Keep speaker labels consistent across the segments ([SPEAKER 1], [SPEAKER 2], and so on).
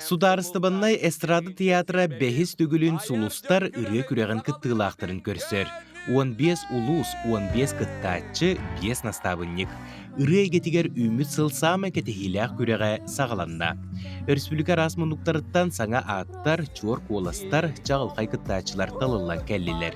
[SPEAKER 1] Судаарыстыбаннай эстрада театра бэһис төгүлүн «Сулустар» ырыа күрэҕин кыттыылаахтарын көрсөр. 15 улуус, 15 кыттааччы, 5 настаабынньык. Ырыа эйгэтигэр үүммүт сыл саамай кэтэһиилээх күрэҕэ саҕаланна. Өрөспүүбүлүкэ араас муннуктарыттан саҥа ааттар, чуор куоластар, чаҕылхай кыттааччылар талыллан кэллилэр.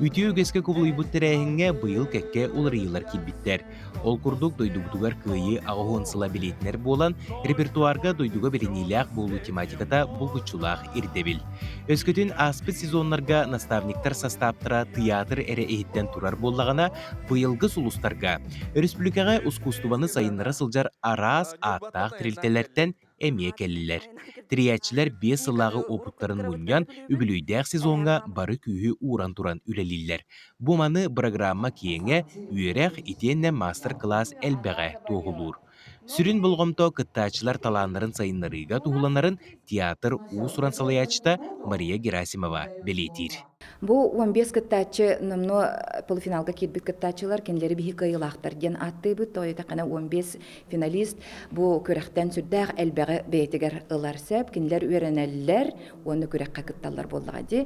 [SPEAKER 1] Үтүө үгэскэ кубулуйбут тэрээһиҥҥэ быйыл кэккэ уларыйыылар киирбиттэр. Ол курдук, дойдубутугар Кыайыы 80 сыла бэлиэтэнэр буолан, репертуарга дойдуга бэриниилээх буолуу тематиката булгуччулаах ирдэбил. Өскөтүн ааспыт сезоннарга наставниктар састааптара тыйаатыр эрэ иһиттэн турар буоллаҕына, быйылгы сулустарга өрөспүүбүлүкэҕэ ускуустубаны сайыннара сылдьар араас ааттаах тэрилтэлэртэн эмиэ кэллилэр. Тэрийээччилэр 5 сыллааҕы уопуттарын мунньан, үбүлүөйдээх сезоҥҥа бары күүһү ууран туран үлэлииллэр. Бу маны бырагыраамма киэҥэ, үөрэх итиэннэ маастар-кылаас элбэҕэ туоһулуур. Сүрүн болҕомто кыттааччылар талааннарын сайыннарыыга туһуланарын театр уус-уран салайааччыта Мария Герасимова бэлиэтиир.
[SPEAKER 2] Бу 15 кыттааччы номнуо полуфиналга киирбит кыттааччылар кинилэри биһи кыайыылаахтар диэн ааттыыбыт. Тоҕо диэтэххинэ 15 финалист бу күрэхтэн сүрдээх элбэҕи бэйэтигэр ылар сөп. Кинилэр үөрэнэллэр уонна күрэххэ кытталлар буоллаҕа дии.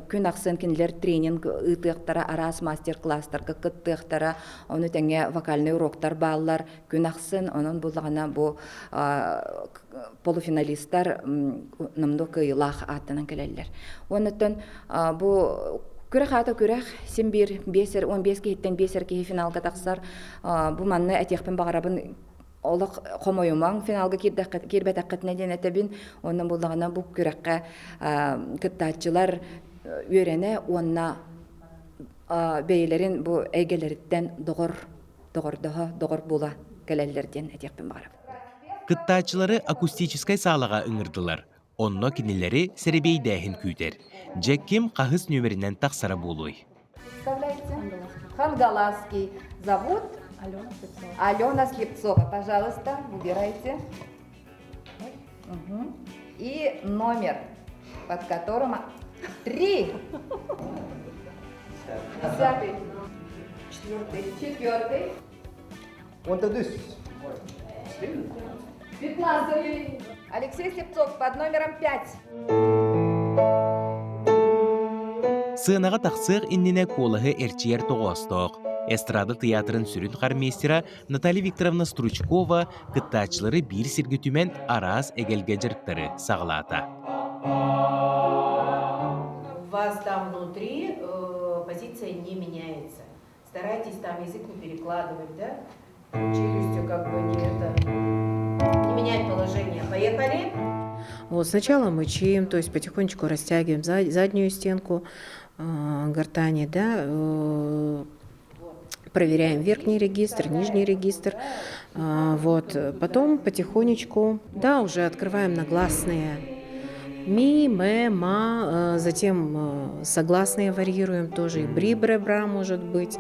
[SPEAKER 2] Күн ахсын кинилэр тренинг ыытыахтара, араас мастер-класстарга кыттыахтара, ону тэҥэ вокальнай уроктар бааллар күн ахсын. Онон буллаҕына бу полуфиналистар номнуо кыайыылаах ааттанан кэлэллэр. Уоннаттан бу күрэх аата күрэх син биир 15 киһиттэн 5 эр киһи финалга тахсар. Бу манна этиэхпин баҕарабын олох хомойумаҥ финалга киирбэтэххитинэ диэн этэбин. Онон буллаҕына бу күрэххэ кыттааччылар үөрэнэ уонна бэйэлэрин бу эйгэлэриттэн доҕор доҕордоһо доҕор буола кэлэллэр диэн этиэхпин баҕарабын.
[SPEAKER 1] Кыттааччылары акустическай саалаҕа ыҥырдылар. Онно кинилэри сэрэбиэйдээһин күүтэр. Дьэ ким хаһыс нүөмэринэн тахсара буолуой?
[SPEAKER 2] Представляете? Хангаласский. Зовут? Алена Слепцова. Алена Слепцова. Пожалуйста, выбирайте. Угу. И номер, под которым 3. 10-й. Четвертый. Четвертый.
[SPEAKER 3] 19.
[SPEAKER 2] 15. Алексей Слепцов под номером 5.
[SPEAKER 1] Сыанаҕа тахсыах иннинэ куолаһы эрчийэр тоҕоостоох. Эстрада тыйаатырын сүрүн хормейстера Наталья Викторовна Стручкова кыттааччылары биир сиргэ түмэн араас эгэлгэ дьарыктары саҕалаата.
[SPEAKER 4] У вас там внутри позиция не меняется. Старайтесь там язык не перекладывать, да? Челюстью как бы не это, не менять положение. Поехали!
[SPEAKER 5] Вот сначала мычим, то есть потихонечку растягиваем заднюю стенку гортани, да, проверяем верхний регистр, нижний регистр. Вот. Потом потихонечку, да, уже открываем на гласные. Ми, мэ, ма, затем согласные варьируем тоже, и бри, бре, бра может быть,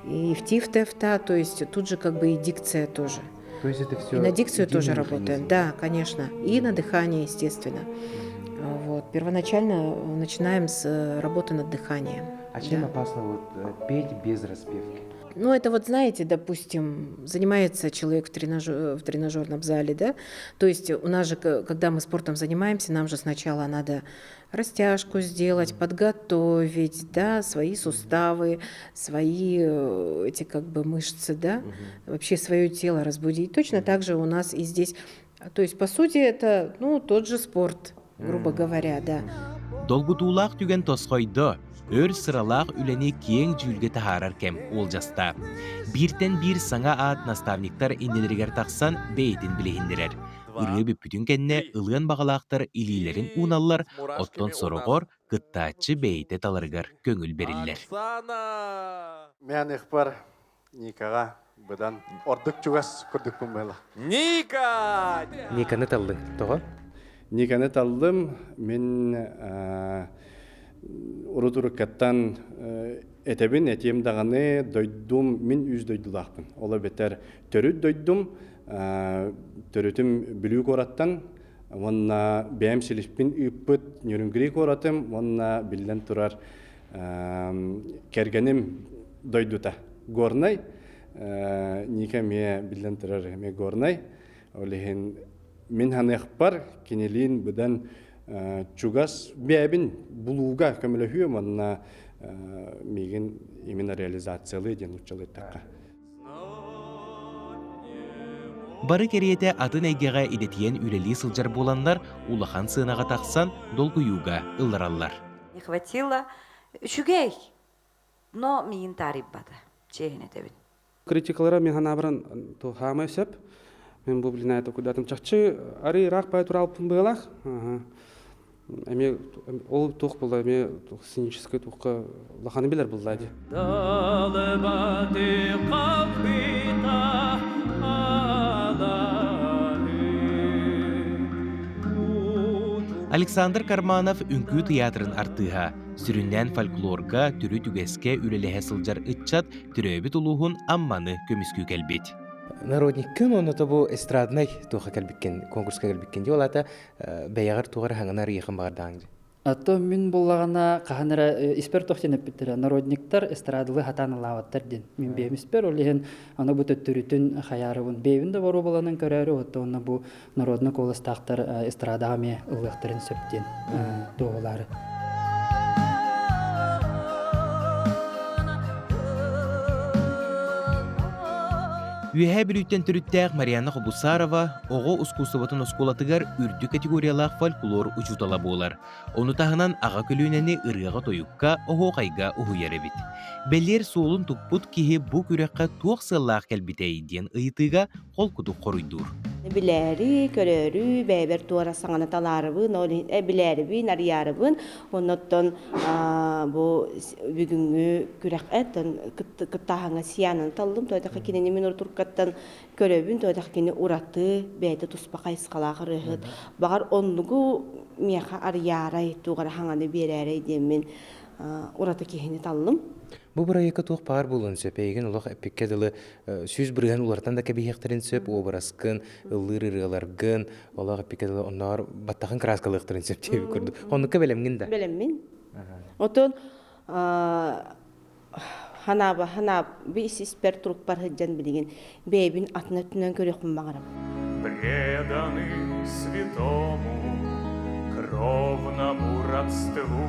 [SPEAKER 5] и в ти, в те, в та, то есть тут же как бы и дикция тоже.
[SPEAKER 3] То есть это все
[SPEAKER 5] И на дикцию
[SPEAKER 3] единый
[SPEAKER 5] тоже работаем,
[SPEAKER 3] механизм?
[SPEAKER 5] Да, конечно, и на дыхание, естественно. Вот. Первоначально начинаем с работы над дыханием.
[SPEAKER 3] А чем
[SPEAKER 5] Да.
[SPEAKER 3] опасно вот петь без распевки?
[SPEAKER 5] Ну, это вот, знаете, допустим, занимается человек в тренажерном зале, да, то есть у нас же, когда мы спортом занимаемся, нам же сначала надо растяжку сделать, подготовить, да, свои суставы, свои эти как бы мышцы, да, вообще свое тело разбудить. Точно так же у нас и здесь. То есть, по сути, это, ну, тот же спорт, грубо говоря, да.
[SPEAKER 1] Долгутуулаах түгэн тосхойдо, өр сыралаах үлэни киэҥ дьүүлгэ таһаарар кэм уолдьаста. Бииртэн биир саҥа аат наставниктар иннилэригэр тахсан бэйэтин билиһиннэрэр. Ырыа бүппүтүн кэннэ ылыан баҕалаахтар илиилэрин ууналлар, оттон сороҕор кыттааччы бэйэтэ таларыгар көҥүл бэриллэр.
[SPEAKER 3] Мен ыхпар Никаҕа быдан ордук чугас курдукпун буола.
[SPEAKER 6] Ника!
[SPEAKER 7] Никаны таллыҥ. Тоҕо?
[SPEAKER 3] Никаны таллым. Мин урут уруккаттан этэбин, этиэм даҕаны дойдум, мин үс дойдулаахпын. Ол эбэтэр төрүт дойдум, төрүтүм Бүлүү куораттан, уонна бэйэм силиспин ыыппыт Нерюнгри куоратым уонна биллэн турар кэргэним дойдута Горнай. Ника эмиэ биллэн турар эмиэ Горнай. Ол иһин Мин ханыахпар кинилиин быдан чугас бэйэбин булууга көмөлөһүөм уонна миигин именно реализациялыы диэн нууччалыы эттэххэ.
[SPEAKER 1] Бары кэриэтэ атын эйгэҕэ идэтийэн үлэлии сылдьар буоланнар, улахан сыанаҕа тахсан долгуйууга ыллараллар.
[SPEAKER 7] Не хватило. Үчүгэй, но миин таарыйбата. Чиэһин этэбин.
[SPEAKER 8] Критикалара мен ханаабаран хаамай сөп. Мен бу блин это кудатым чахчы ары ыраах бай туралпын быылах. Эме ол туох буолла эме сценический туохка улаханы билэр булла ди.
[SPEAKER 1] Александр Карманов үҥкүү тыйаатырын артыыһа, сүрүннээн фольклорга, төрүт үгэскэ үлэлэһэ сылдьар ыччат төрөөбүт улууһун Амманы көмүскүү кэлбит.
[SPEAKER 9] Народниккын уонна бу эстраднай туоха кэлбиккин, конкурска кэлбиккин дии, ол аата бэйэҕэр туох эрэ хаҥана арыйыахын баҕардаҕыҥ дии.
[SPEAKER 10] Ато мин буллаҕына хаһан эрэ испэр туох диэн эппиттэрэ народниктар эстрадалы хатаан ылаабаттар диэн. Мин бэйэм испэр ол иһин аны бу төттөрүтүн хайаарыбын бэйэбин да боруобаланан көрөөрү отто онно бу народный куоластаахтар эстрадаҕа эмиэ ыллыахтарын сөп диэн туоһулаары.
[SPEAKER 1] Үөһээ Бүлүүттэн төрүттээх Марианна Хобусарова оҕо ускуустубатын оскуолатыгар үрдүк категориялаах фольклор учуутала буолар. Ону таһынан аҕа көлүөнэни ырыаҕа-тойукка, оһуохайга уһуйар эбит. Бэлиэр суолун туппут киһи бу күрэххэ туох сыаллаах кэлбитэй диэн ыйытыыга холкутук хоруйдуур.
[SPEAKER 4] Билээри, көрөөрү, бэйэбэр туора саҥаны талаарыбын, ол иһин билээрибин, арыйаарыбын. Оннуттан бу бүгүҥҥү күрэххэ кыттааһыҥҥа Сиянаны таллым. Тоҕо кинини мин урутуркаттан көрөбүн, тоҕо кини ураты, бэйэтэ туспа хайысхалаах ырыаһыт. Баҕар оннугу миэхэ арыйаарай, туох эрэ хаҥаны биэрээрэй диэммин ураты киһини таллым.
[SPEAKER 9] Бу бырайыакка туох баар буолуон сөп? Эйигин олох эппиккэ дылы 100% уларытан да кэбиһиэхтэрин сөп, уобараскын, ыллыыр ырыаларгын, олох эппиккэ дылы оннооҕор баттахын кырааскалыахтарын сөп диэбит курдук. Оннукка бэлэмҥин да?
[SPEAKER 4] Бэлэммин. Отон ханаба ханаа би ис-испэр турукпар сылдьан билигин бэйэбин атын өттүнэн көрүөхпүн баҕарабын.
[SPEAKER 6] Преданы святому кровному родству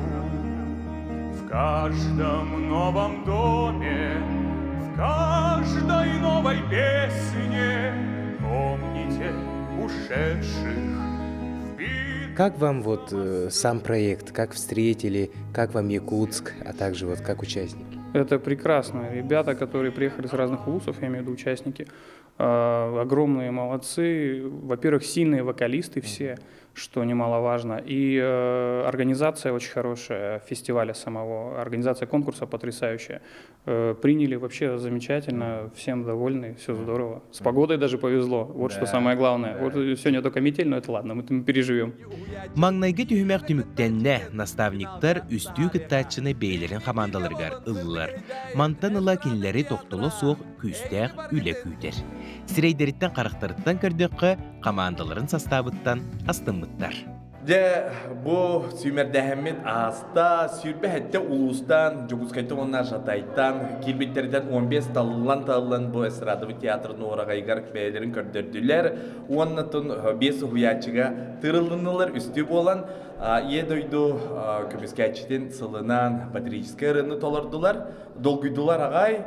[SPEAKER 6] В каждом новом доме, в каждой новой песне Помните ушедших в битву.
[SPEAKER 9] Как вам вот сам проект, как встретили, как вам Якутск, а также вот как участники?
[SPEAKER 11] Это прекрасно. Ребята, которые приехали с разных улусов, я имею в виду участники, огромные молодцы. Во-первых, сильные вокалисты все, что немаловажно. И организация очень хорошая фестиваля самого, организация конкурса потрясающая. Приняли вообще замечательно, всем довольны, все здорово. С погодой даже повезло, вот что самое главное. Вот сегодня только метель, но это ладно, мы там переживем.
[SPEAKER 1] Маҥнайгы түһүмэх түмүктэннэ, наставниктар үстүү кыттааччыны бэйэлэрин хамаандаларыгар ыллылар. Мантан ыла кинилэри тохтоло суох күүстээх үлэ күүтэр. Сирэйдэриттэн-харахтарыттан көрдөххө, хамаандаларын састаабыттан астыммыттар.
[SPEAKER 12] Дьэ, бу сүүмэрдээһиммит ааста 27 улуустан, Дьокуускайтан уонна Жатайтан киирбиттэриттэн 15 талыллан-талыллан бу эстрадовый театрын уораҕайыгар бэйэлэрин көрдөрдүлэр. Уонна тун 5 уһуйааччыга тыырыллыннылар үстүү буолан Ийэ дойду көмүскээччитин сылынан патриотическай ырыаны толордулар. Долгуйдулар аҕай.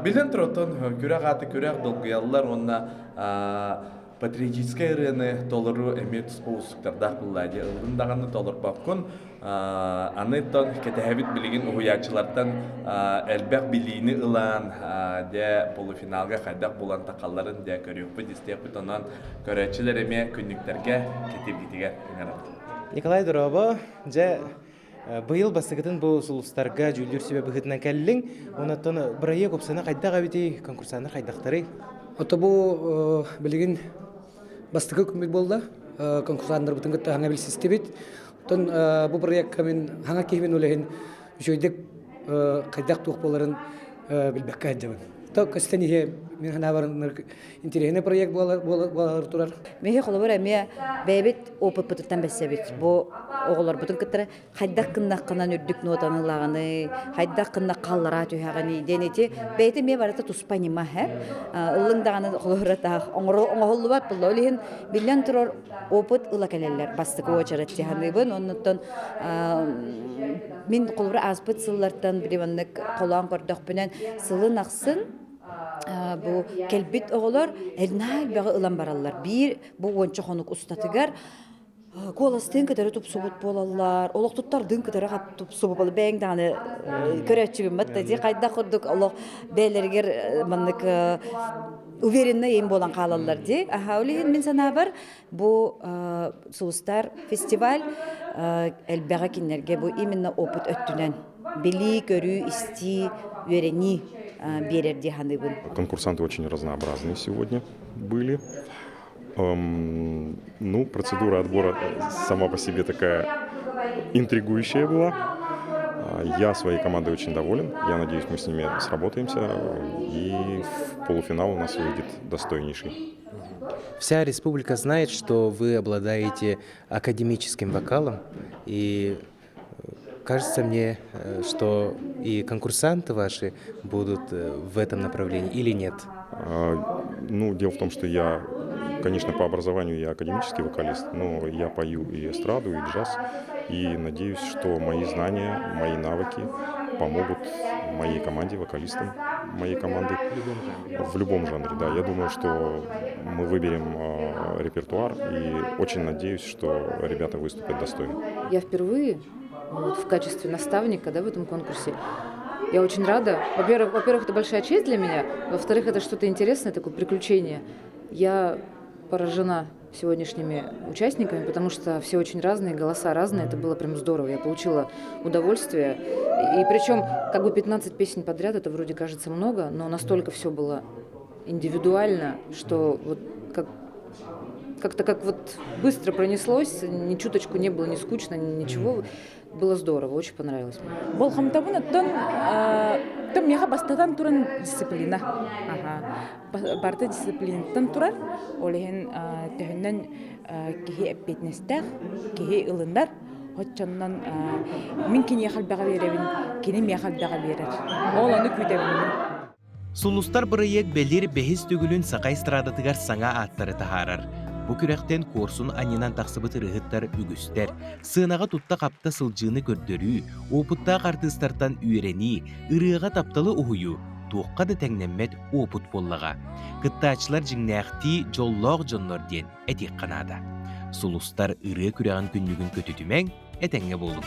[SPEAKER 12] Билэн туран, күрэх ааты күрэх долгуйаллар уонна патриотическай ырыаны толору эмиэ туспа уустуктардаах буолла дии ыллын даҕаны толорбоккун аны тон кэтэһэбит билигин уһуйааччылартан элбэх билиини ылан дьэ полуфиналга хайдах булан тахалларын дьэ көрүөхпүт истиэхпит онон көрөөччүлэр эмиэ күннүктэргэ кэтиргитигэр ыҥырабыт.
[SPEAKER 9] Николай дорообо дьэ быйыл бастакытын бу сулустарга дьүүллүүр сүбэ быһыытынан кэллиҥ. Онон бырайыак уопсана хайдах эбитий, конкурсаннар хайдахтарый?
[SPEAKER 13] Ото бу билигин бастакы күммүт буолла. Конкурсаннарбытын кытта хаҥа билсистибит. Оттон бу проектка мин хаҥа киһибин үлэһин үчүгэйдик хайдах туох буоларын билбэккэ сылдьабын. То көстөн иһэ мин санаабар интэриэһинэй проект буолар турар.
[SPEAKER 7] Миһи холобур эмиэ бэйэбит опыппытыттан бэссэбит. Бу оҕолорбутун кыттары хайдах гыннаххынан үрдүк нотаны ылаҕыный, хайдах гыннах халлараа түһэҕиний диэн ити бэйэтэ эмиэ барыта туспа ньыма һэ. Ыллыҥ даҕаны холобура таах оҥоһуллубат булла. Ол иһин биллэн турар опыт ыла кэлэллэр бастакы уочарат тиһаныыбын. Оннуттан мин холобура ааспыт сыллартан били маннык холоон көрдөхпүнэн сылын ахсын бу кэлбит оҕолор наһаа элбэҕи ылан бараллар. Биир бу уонча хонук устатыгар куоластыын кытары тупсубут буолаллар, олохтуттардыын кытары тупсубут буолар. Бэйэҥ даҕаны көрөөччүгүн батта дии хайдах курдук олох бэйэлэригэр маннык уверенный им буолан хаалаллар дии. Аха, ол иһин мин санаабар бу Сулустар фестиваль элбэҕи кинилэргэ бу именно опыт өттүнэн билии, көрүү, истии, үөрэнии биэрэр дии саныыбын.
[SPEAKER 14] Конкурсанты очень разнообразные сегодня были. Ну, процедура отбора сама по себе такая интригующая была. Я своей командой очень доволен. Я надеюсь, мы с ними сработаемся. И в полуфинал у нас выйдет достойнейший.
[SPEAKER 9] Вся республика знает, что вы обладаете академическим вокалом, и кажется мне, что и конкурсанты ваши будут в этом направлении или нет?
[SPEAKER 14] Ну, дело в том, что я, конечно, по образованию я академический вокалист, но я пою и эстраду, и джаз, и надеюсь, что мои знания, мои навыки помогут моей команде, вокалистам моей команды в любом жанре. Да, я думаю, что мы выберем репертуар и очень надеюсь, что ребята выступят достойно.
[SPEAKER 15] Я впервые вот, в качестве наставника да, в этом конкурсе. Я очень рада. Во-первых, во-первых, это большая честь для меня. Во-вторых, это что-то интересное, такое приключение. Я поражена сегодняшними участниками, потому что все очень разные, голоса разные. Это было прям здорово. Я получила удовольствие. И причем, как бы 15 песен подряд, это вроде кажется много, но настолько все было индивидуально, что вот как как-то как вот быстро пронеслось, ни чуточку не было, ни скучно, ничего. Было здорово, очень понравилось мне.
[SPEAKER 16] Болҕомтобун оттон оттон миэхэ бастатан туран дисциплина. Аха. Барыта дисциплинаттан турар. Ол иһин төһөннөн киһи эппиэтинэстээх, киһи ылынар. Оччоннон мин киниэхэ элбэҕи биэрэбин, кини миэхэ элбэҕи биэрэр. Ол ону күүтэбин мин.
[SPEAKER 1] Сулустар бырайыак бэлиэр бэһис төгүлүн саха эстрадатыгар саҥа ааттары таһаарар. Бу күрэхтэн куорсун анньынан тахсыбыт ырыаһыттар үгүстэр. Сыанаҕа тутта-хапта сылдьыыны көрдөрүү, уопуттаах артыыстартан үөрэнии, ырыаҕа тапталы уһуйуу туохха да тэҥнэммэт уопут буоллаҕа. Кыттааччылар дьиҥнээхтии дьоллоох дьоннор диэн этиэххэ наада. Сулустар ырыа күрэҕин күннүгүн көтүтүмэҥ, этэҥҥэ буолуҥ.